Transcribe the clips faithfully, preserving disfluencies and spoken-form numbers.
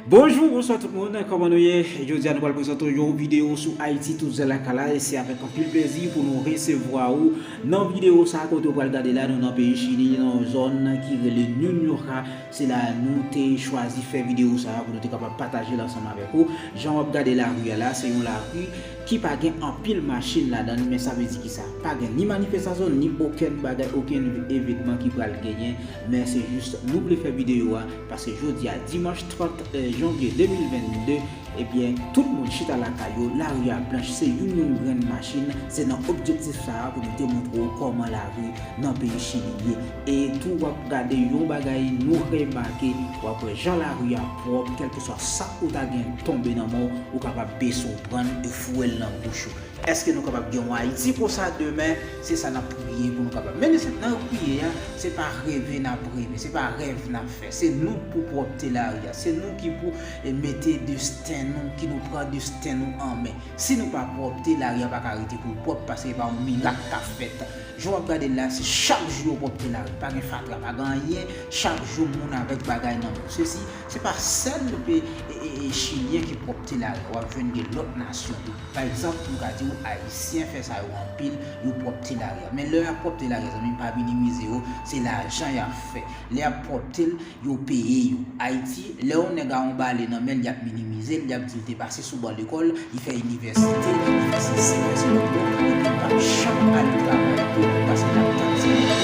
Bonjou, bonswa tout moun, kòman nou ye? Jodi a nou pral prezante w yon videyo sou Ayiti tout zè lakay la, e se avèk anpil plezi pou nou resevwa ou nan videyo sa a kote w pral gade la, nou nan peyi Chili, nan yon zòn ki rele Ñuñoa. Se la nou te chwazi fè videyo sa a pou nou te kapab pataje l ansanm avèk ou. Jan w ap gade lari a la, se yon lari ki pa gen anpil machin ladan l, men sa vle di ki sa? Pa gen ni manifestasyon, ni okenn bagay, okenn evenman ki pral genyen, men se jis nou vle fè videyo a, paske jodi a, dimanch trant janvye de mil vennde, ebyen, tout moun chita lakay yo, lari a blanch, se youn youn grenn machin, se nan objektif sa a pou nou te montre w kòman lari nan peyi Chili ye. E tou w ap gade yon bagay nou remake, w ap wè jan lari a pwòp, kèlkeswa sa ou ta gen tonbe nan men w, ou kapab bese w pran l e foure l nan bouch ou. Èske nou kapab gen yon Ayiti konsa demen? Se sa n ap priye pou nou kapab. Men nan priye a, se pa reve n ap reve, se pa rèv n ap fè. Se nou k pou pwòpte lari a, se nou ki pou e mete desten nou, ki nou pran desten nou an men. Si nou pa pwòpte, lari a pa ka rete pou l pwòp, paske e pa yon mirak k ap fèt. Jan w ap gade l la, se chak jou yo pwòpte lari. Pa gen fatra, pa gen anyen. Chak jou moun avèk bagay nan men. Sesi, se pa sèl pe, e, e, e, Chilyen ki pwòpte lari. W ap jwenn gen lòt nasyon tou. Pa egzanp, m ka di w, Ayisyen fè sa yo anpil, yo pwòpte lari a. Men lè y ap pwòpte lari a, zanmi m, pa minimize yo, se lajan y ap fè. Lè y ap pwòpte l, yo peye yo. Ayiti, lè yon nèg a yon bale nan men l, y ap minimize l, y ap di l te pase sou ban lekòl, li fè inivèsite, li fè sesi, li fè sela, epi l p ap janm al travay tou, paske l ap tann se videyo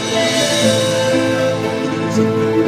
se videyo